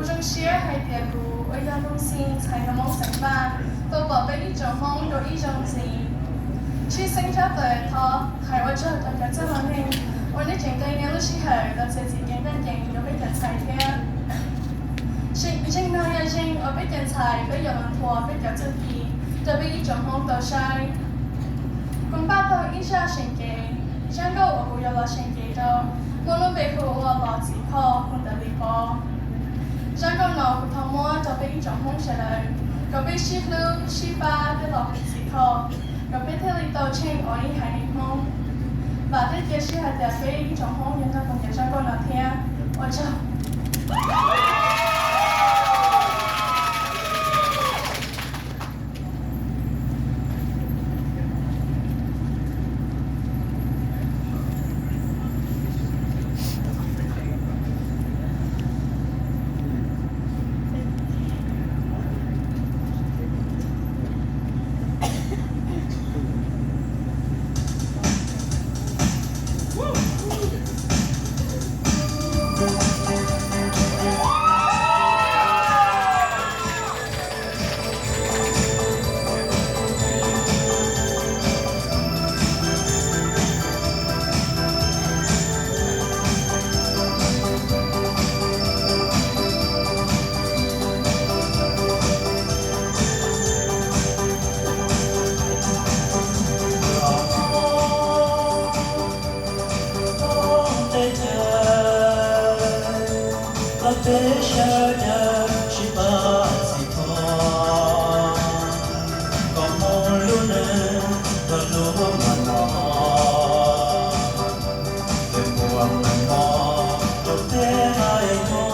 Zoo siab hais tias kuv uas yog Looj Xis ntxhais Hmoob xeem Vaj tau pom peb ib tsoom Hmoob dua ib zaug ntxiv. Tshwj xeeb tshaj plaws thov hais ua tsaug rau cov txoj hau neeg uas nej tseem nqe nej lub sij hawm los txiav txim kev ncaj ncees rau peb cov ntxhais thiab. Zeej no yog zeej uas peb cov ntxhais peb yuav los nthuav peb cov txuj ci rau peb ib tsoom Hmoob tau saib. Kuv npaj tau ib zaj seem cev, zaj nkauj uas kuv yuav los seem cev rau muaj lub npe hu ua Los Txiv Khoj hu ntawm Lis Pov. Zaj nkauj no kuv thov muab rau peb ib tsoom Hmoob sawv daws kom peb sib hlub sib pab thiab los hu txiv khoj, kom peb thiaj li tau tsheej ua ib haiv neeg Hmoob. Vam thiab cia siab hais tias peb ib tsoom Hmoob yuav nrog kuv nyiam zaj nkauj no thiab. Ua tsaug. Teb chaws los peb sawv daws sib pab txiv khoj, kom Hmoob lub neej rov hlub mos mos, es puas mos mos rau peb haiv no.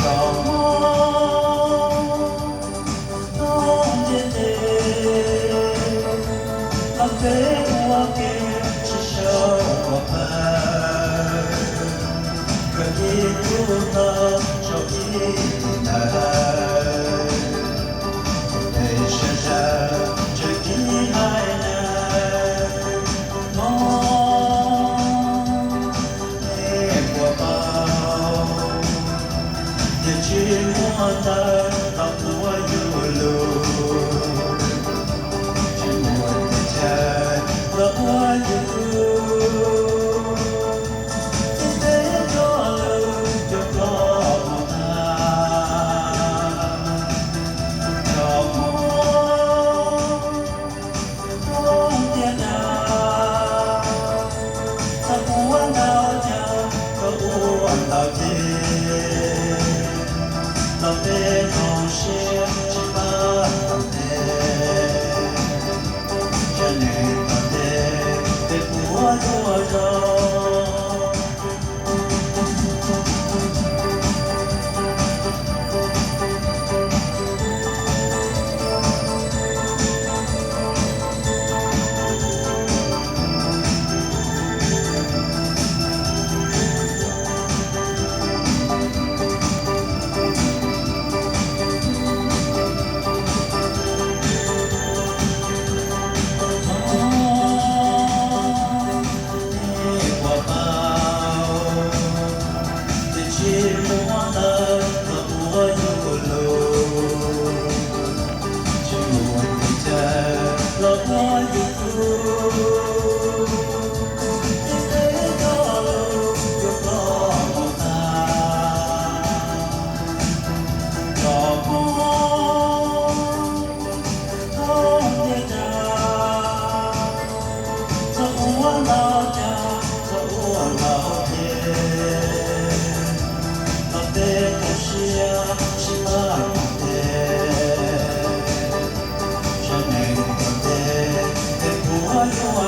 Cov Hmoob thoob ntiaj teb, los peb ua ke sib sau kom pab, kawg ib tug ntawd sau ib tug ntawd, peb sawv daws tseg ib haiv neeg Hmoob. Nej puas paub, yog tsis muaj ntawv los ua yus lus, tsis muaj teb chaws los ua yus lus, tib teb cov lus yuav ploj mus tag. Cov Hmoob thoob tiaj dab, txhob ua ntau cas, txhob ua ntau ces, los peb zoo siab sib pab kom tes, sawv neeg tom ntej peb puas yuav zoo. Nej puas paub, twb tsis muaj ntawv los ua yus lus, tsis muaj teb chaws los ua yus lus, tib teb cov lus yuav ploj mus tag. Cov Hmoob thoob tiaj dab, txhob ua ntau cas, txhob ua ntau ces, los peb zoo siab sib pab kom tes, sawv neeg tom ntej peb puas yuav